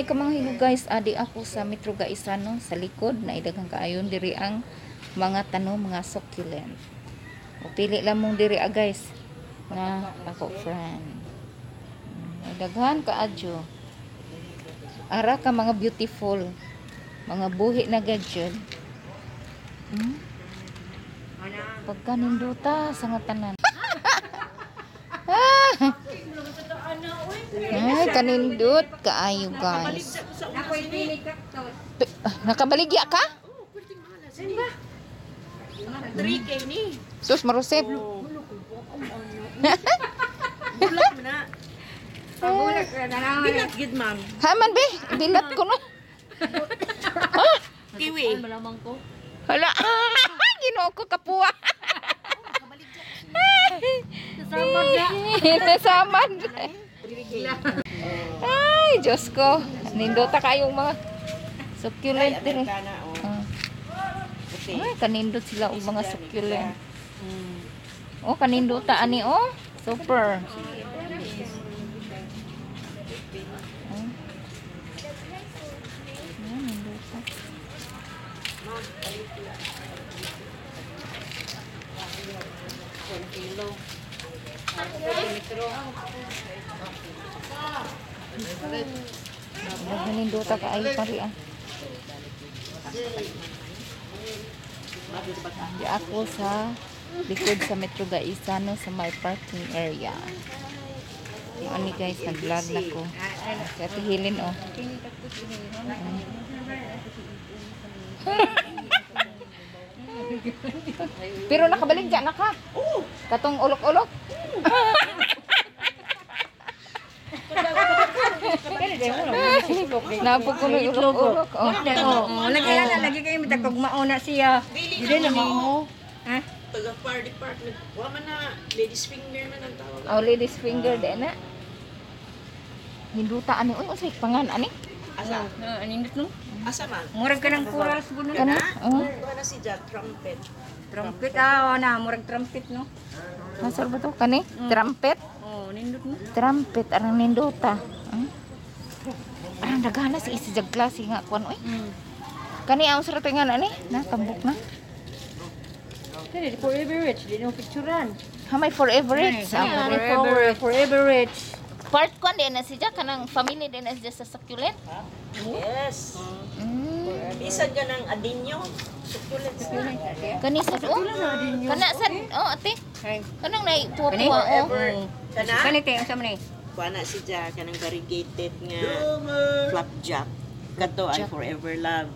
Mga mga higo guys, adi ako sa Metro Gaisano sa likod na idaghang kaayon diri ang mga tanom, mga succulent. O pili lang mong diri ah, guys, nga ako friend. Daghan kaadyo. Ara ka mga beautiful. Mga buhi na gadget. Pagka nindota sa nga tanan. Ay, kanindot kaayo, guys. Nakabaligya ka? 3K ni. Sus, marusip. Bulak mo na. Bilat gid, ma'am. Haman be, bilat ko no. Kiwi. Hala, Ginoo ko, kapuwa. Samad na. Nasamad. Ay, Diyos ko. Nindota kayong mga succulent dire. Amerikana oh. Ah. Puti. Ay, kanindot sila og mga succulent. Oh, kanindota ani oh. Super. Oh. Ayan, nindota. Nindota kaayo pari ah. Di ako sa likod sa Metro Gaisano sa my parking area. Ano guys, nag-vlog na ko. Si Ate Helen oh. Pero nakabalik dyan na ka. Katong ulok-ulok. Napog ko ng ulok-ulok. Oh. Oo, lagi na lagi kayo mitagog mauna siya. Dili Dili ka na mao. Ha? Taga fire department. Wa man na ladies finger man ang tawag. Oh, ladies finger din na. Hinduta ani. Uy, unsay pangan ani? Asa? Anindot no? Asa man? Murag ka ng coral siguro. Kana? Oh. Kuha na si Jack trumpet. Trumpet ah, na murag trumpet no. Masar ba to kani? Trumpet? Oh, nindot no. Trumpet arang nindota. Arang daghan na si isi jag klase nga kuan oy. Kani ang sa nga ani? Na tambok na. Kani forever rich, di no picturean. Hamay forever rich. Ah, Forever, forever rich. Part kuan din na siya kanang family din na siya sa succulent. Yes. Bisan ka ng adinyo. Succulents na. Kani sa oh. Kana sa oh ate. Kanang nay tuwa-tuwa oh. Forever. Kana? Kani te, unsa man ni? Kuha na si Jack kanang variegated nga flapjack. Kato ay forever love.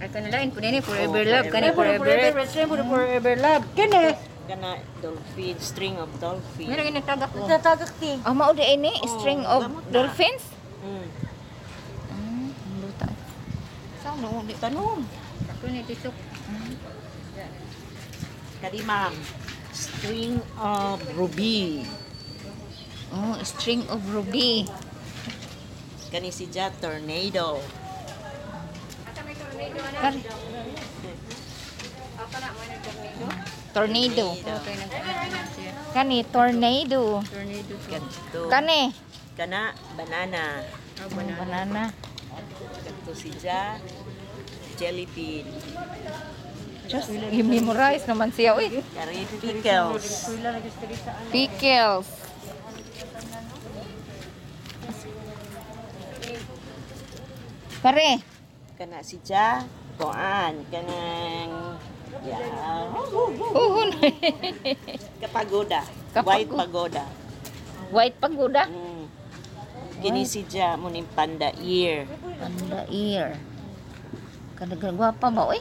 Ay kana lain po nini forever Oh, love, kani forever. forever rich, forever love. Kani. Kana dolphin, string of dolphin. Meron gini tagak. Tagak ti. Oh, mao di ini string of gamot na. dolphins. Nindota. Sa no di Tanom. Ako ni tisok. Kadi ma'am. String of ruby. Oh, string of ruby. Kani si Ja tornado. Kari. Tornado. Kani tornado. Tornado. Kadto. Kani Kana banana. Oh, banana. Banana. Kadto si Ja jelly bean. Just i-memorize naman siya. Uy, Kari pickles. pickles. Pare, Kana si Ja kuan kanang yeah. uhon. Kapagoda. Kapago- White pagoda. White pagoda. Kini si Ja mo ning panda ear. Panda ear. Kadagang gwapa ba oy?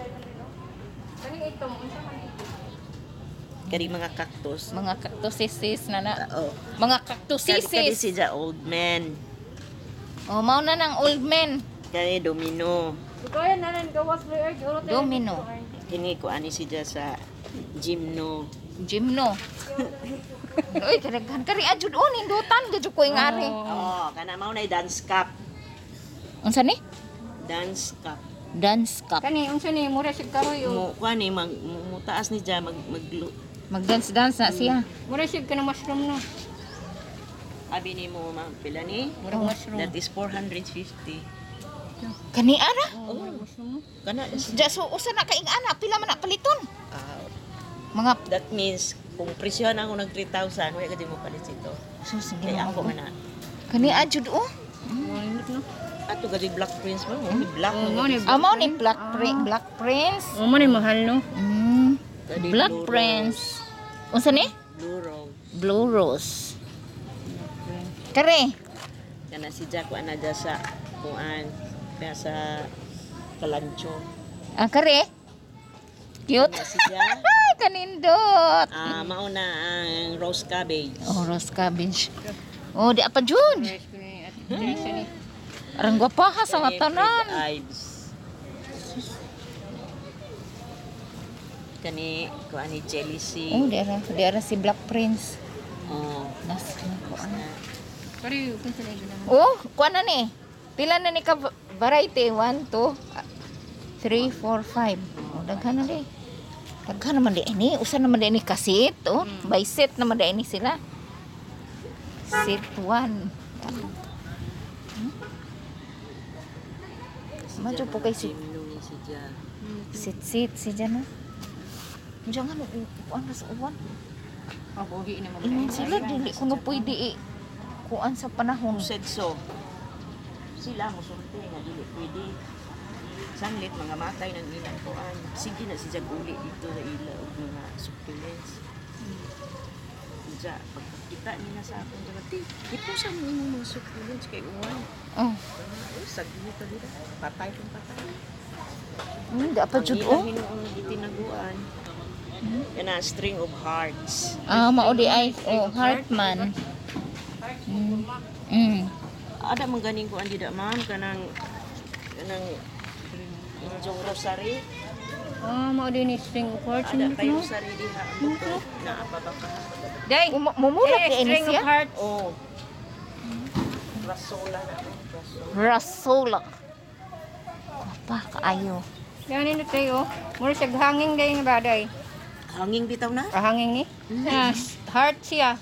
Kari mga cactus. Mga cactuses na na. Oo. Mga Kari, kari cactuses. si Ja old man. Oh, mao na ng old man. Kani domino. Kaya na lang gawas mo ay Domino. Kini ko ani si Ja sa gymno. Gymno. Uy, kadaghan kari ajud oh nindutan gajud ko ing ari. Oh, kana mao na dance cup. Unsa ni? Dance cup. Dance cup. Kani unsa ni mura siya karoy oh. Mo kuan ni mag mutaas ni Ja mag mag Mag-dance dance na siya. Mura siya kanang mushroom no. abi ni mo ma'am pila ni? Mura mushroom. That is 450. Kani ara? Oh, mushroom. Kana siya. Ja, so usa na kaing ana, pila man na paliton? Ah, Mga that means kung presyohan ako nag 3,000, wala ka di mo palit ito. sus, Kay Ginoo ako ko. man na. Kani jud oh. Mo no. Ato gadi Black Prince mo, mo black. Oh, mo mo ni Amo ni Black Prince, Black Prince. Oh, mo ni mahal no. Gadi Black Blue Prince. Unsa ni? Rose. Blue Rose. Blue Rose. Kare. Kana si Jack ana dya sa kuan kaya sa Kalancho. Ah, kare. Cute. Kana si Jack. Ay, kanindot. Ah, mauna ang rose cabbage. Oh, rose cabbage. Oh, di apa jud. Fresh ko ni Ate Teresa ni. Arang gwapaha sa Kani tanan. Red Ives. Kani kuan ni Jelly. Oh, di ara si Black Prince. Oh. Nas kuan. Pero kun sa lagi na. Oh, kuan na ni. Pila na ni ka variety? 1, 2, 3, 4, 5. Oh, daghan na di. Daghan naman di ini. Usa naman di ini kasit. Oh, by set naman di ini sila. Set 1. Madyo po kay si Jim ni si Jack. sit sit si Jana. Diyan nga, kuan na sa uwan. Oh, buhi na mo. Ingon sila, dili ko na pwede i kuan sa panahon. Sedso. Sila mo sulti nga dili pwede. Sanglit mga matay ng ilang kuan. Sige na si Jag uli dito sa ila og mga succulents. Diya, pagkita ni na sa akong dala, "Ti, ipusa mo imong mga succulents kay uwan." Oh, Ay, sagmo ka dira. Patay kung patay. hindi pa Ang jud ilang oh. hinuon gitinaguan. Yan ang string of hearts. Ah, mao di ay oh, Heartman. Ada man ganing kuan dida ma'am kanang kanang injong rosary. Oh, mao din ni string of hearts Ada no. kay rosary diha ang na apa ba ka? Day. Mumulak Eh, di ini string of siya. hearts. Oh. Rasola na. Rasola. Rasola. Pa kaayo. Gani na tayo. Mura siya hanging day nga baday. Hanging bitaw na? Ah, hanging ni. Na heart siya.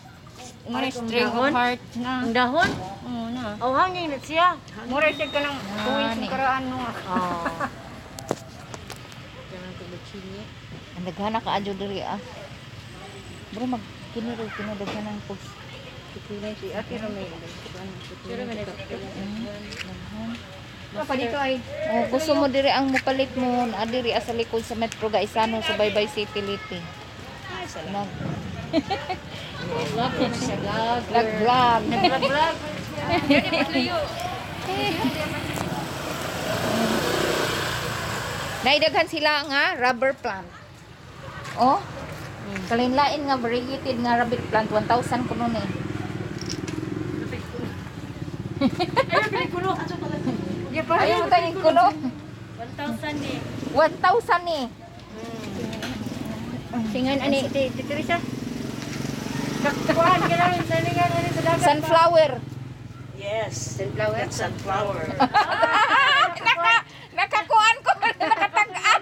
Mura string of heart na. Ang dahon? Oo na. Oh, hanging na siya. Mura siya kanang tuwing ni. sa karaan no. Oh. Ang daghana ka adyo diri ah. Bro mag kini ro kini daghan ang pag Si Ate Romel. Pa dito ay. Oh, gusto mo diri ang mupalit mo na diri ah, sa likod sa Metro Gaisano sa Baybay City Liti. Nag Nag-vlog. Nag-vlog. Yan patluyo. Naidaghan sila nga rubber plant. Oh. Kalain-lain nga variegated nga rubber plant 1,000 kuno ni. Di pa. Ayaw mo tayong kuno. 1,000 ni. 1,000 ni. Singan ani ti ti Teresa. Kuan kailangan salingan ani sa dagat. Sunflower. Yes. Sunflower? That's sunflower. Naka nakakuan ko nakatag-an.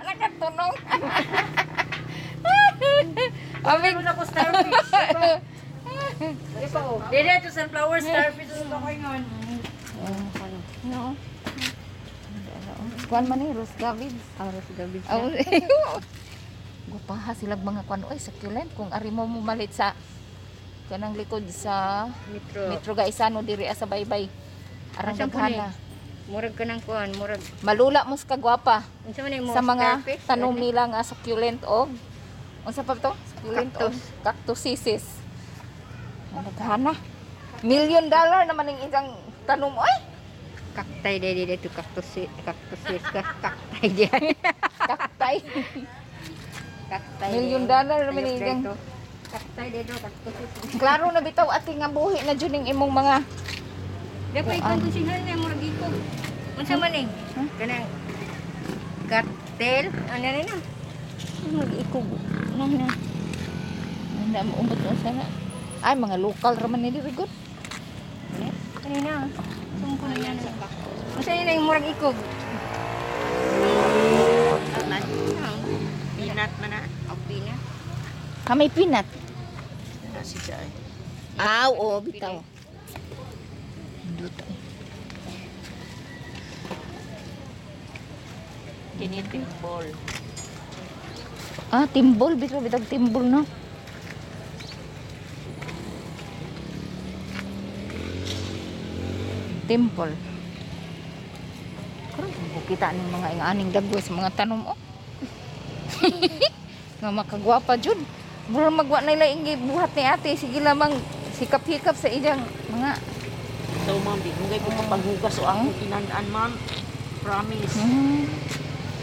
Nakatunong. Aming Ano ko starfish? Di pa oh. Dili to sunflower starfish sa ko ingon. No. Kuan man ni Rose Davids. Ah, Rose Davids. Aw. Gupaha sila mga kuan oy succulent kung ari mo mumalit sa kanang likod sa Metro. Metro Gaisano diri sa Baybay. Arang Asan po daghana. Murag ka ng kuan, murag. Malula mo sa kagwapa Unsa man mo sa mga starfish? tanom nila nga succulent og unsa pa to? Succulent og Cactus. cactusisis. Ang daghana. Million dollar naman ang isang tanom oy. Cacti day day to cactus cactus cacti di. Cacti. Cacti. Million dollar naman ang isang Cacti day do cactus. Klaro na bitaw ati nga buhi na jud ning imong mga Di pa ikon kung singhal na murag ikog. Unsa man eh? Kanang cartel ano na na? Murag ikog. Na na. Na umot unsa na. Ay mga local ra man ni diri gud. Ano na? Sumko na yan. Unsa yun ang murag ikog? Peanut man na. Okay na. Kami peanut. Na si Jai. Aw, oo, bitaw. Duta. Kini timbol. Ah, timbol. Bitaw bitag timbol, no? Timbol. Karon kita ning mga inganing dagway sa mga tanom, oh. Nga makagwapa jud. Murag magwa na ila ingi buhat ni ate, sige lamang sikap-hikap sa iyang mga So ma'am, di ko ko paghugas o akong kinanaan ma'am. Promise.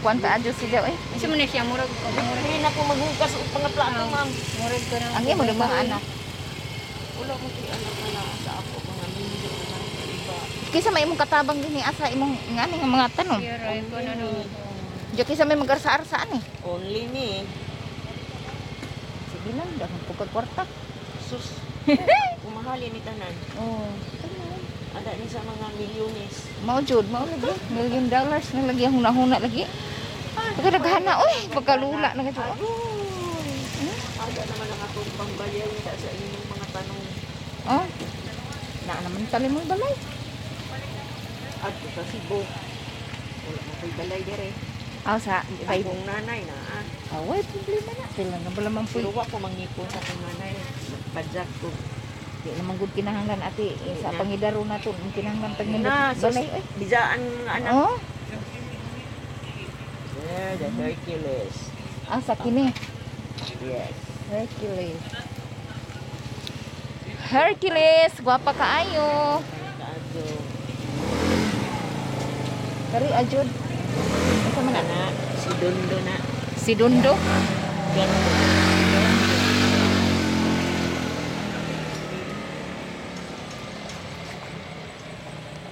Kuan ta adyo siya eh. Unsa man na siya murag murag Hindi na ko maghugas og mga plato ma'am. murag ko Ang imo ng mga anak. Wala ko kay anak na naa sa ako mga minyo na iba. Kaysa may imong katabang dinhi asa imong ngani nga mga tanom. ko na no. Diyo kaysa may magarsa-arsaan eh. Only me. Sige lang, daghan po kag kwarta. Sus. Umahali ni tanan. Oh. Ada ni sa mga milyones. Mao jud, mao lagi. $1 million na lagi ang hunahuna lagi. Pagkadaghana, oy, pagkalula na kadyo. Agoy. Ada naman ang akong pambayaw nita sa inyong mga tanong. Oh. Na naman tali mo balay. Adto sa Cebu. Wala mo ko'y balay dire. Aw sa kay Akong nanay na ah. away problema na. Pila na bala man po. Pero wa ko mangipon sa akong nanay. Padjak ko. Di naman gud kinahanglan ate eh, sa Na. pangidaro nato ang kinahanglan tag Na, sus, balay oy. Bisaan mga anak. Oh, There, the Hercules. ah sa kini. Yes. Hercules. Hercules, gwapa kaayo. Kaadyo. Kari ajud. Asa man na? Kana, si Dondo na. Si Dundo. Dondo.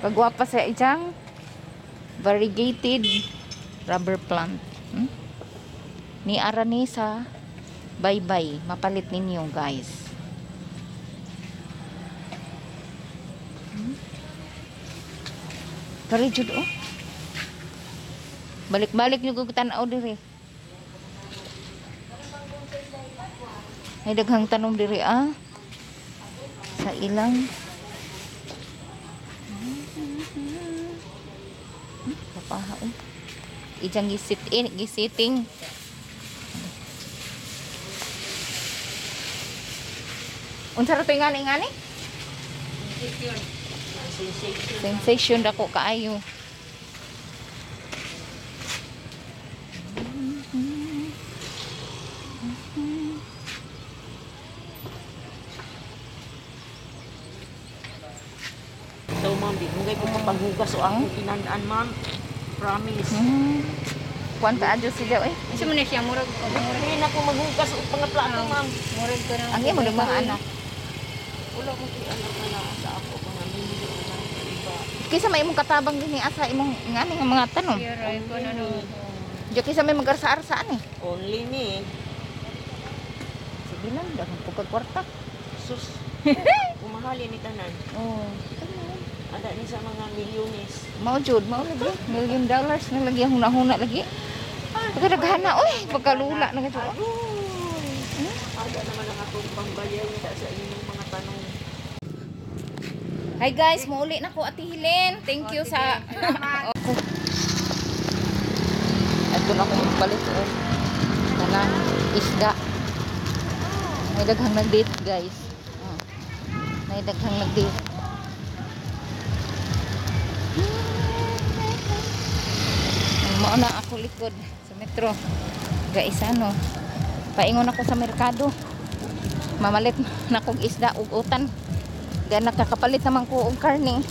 Kagwapa sa ijang variegated rubber plant. Ni ara ni sa bye-bye. Mapalit ninyo, guys. Kari jud oh. Balik-balik nyo kog tan-aw diri. Ay daghang tanom diri ah. Sa ilang Kapaha oh. Ijang gisit in, gisiting. Unsa ra to ngani ngani? Sensation. Sensation dako kaayo. So ma'am, di ko ko paghugas o akong kinanaan ma'am. Promise. Kuan ta adyo siya eh. Unsa man na siya murag murag Hindi na ko maghugas og mga plato ma'am. murag ko na. Ang imo ng mga anak. Wala ko kay anak na naa sa ako mga minyo na iba. Kaysa may imong katabang dinhi asa imong ngani nga mga tanom. ko na no. Diyo kaysa may magarsa-arsaan eh. Only me. Sige lang, daghan po kag kwarta. Sus. Umahali ni tanan. Oh. Ada ni sa mga milyones. Mao jud, mao lagi. $1 million na lagi ang hunahuna lagi. Pagkadaghana oy, pagkalula na kadyo. Agoy. Ada naman ang akong pambayaw nita sa inyong mga tanong. Hi guys, muuli na ko Ate Helen. Thank you sa Ako. Ato na akong palit oh. Kanang isda. May daghang nag-date guys. Oh. May daghang nag-date. Mao na ako likod sa metro. Gaisano. Paingon ako sa merkado. Mamalit na kog isda ug utan. Di nakakapalit naman ko og karne.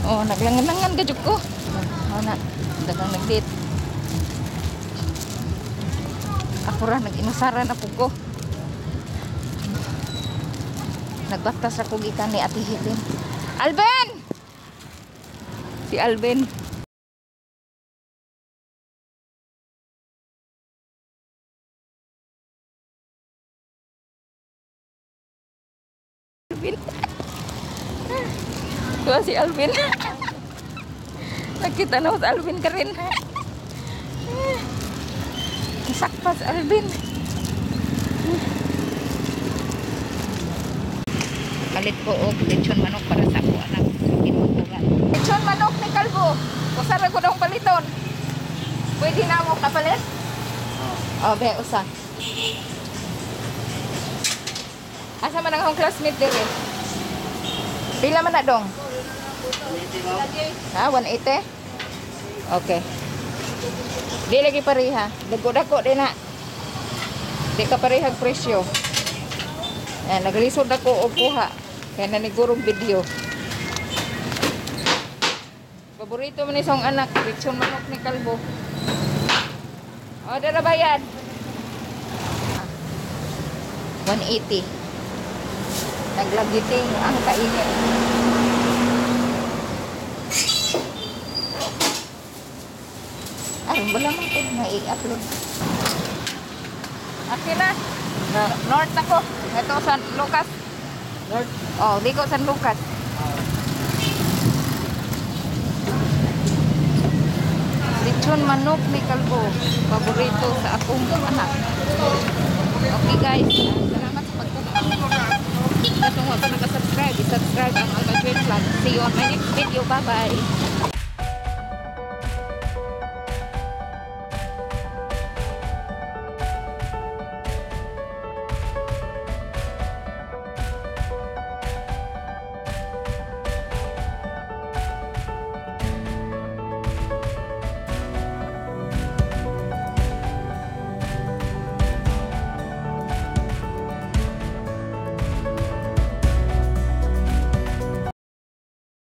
Oh, naglangan-langan gajud ko. Oh, na daghang nag-date. Ako ra nag-inusara na pud ko. Nagbaktas ako gikan ni Ate Helen. Alvin! Si Alvin. Alvin. Tuwa si Alvin. Nakita na ko si Alvin ka rin. Nasakpa si Alvin. Palit ko og lechon manok para sa ako anak. Sa kinuturan. Lechon manok ni Kalbo. Usara ko dong paliton. Pwede na mo kapalit? Oh, be, usa. Asa man ang akong classmate dire? Pila man na dong? Ha, 180? Okay. Di lagi pareha. Dako-dako din na. Di ka parehag presyo. Eh, naglisod ako og kuha. Kaya nanigurong video. Paborito man ni song anak, lechon manok ni Kalbo. O, dara bayad. 180. Naglagiting ang kainit. Ay, wala man ko na i-upload. Akin na. North ako. Ito San Lucas. North. Oh, Ligo San Lucas. Lechon manok ni Kalbo. Paborito sa akong anak. Okay guys, salamat sa pagtanaw. Kung wala pa nakasubscribe, i-subscribe ang Alma Jane Vlog. See you on my next video. Bye-bye.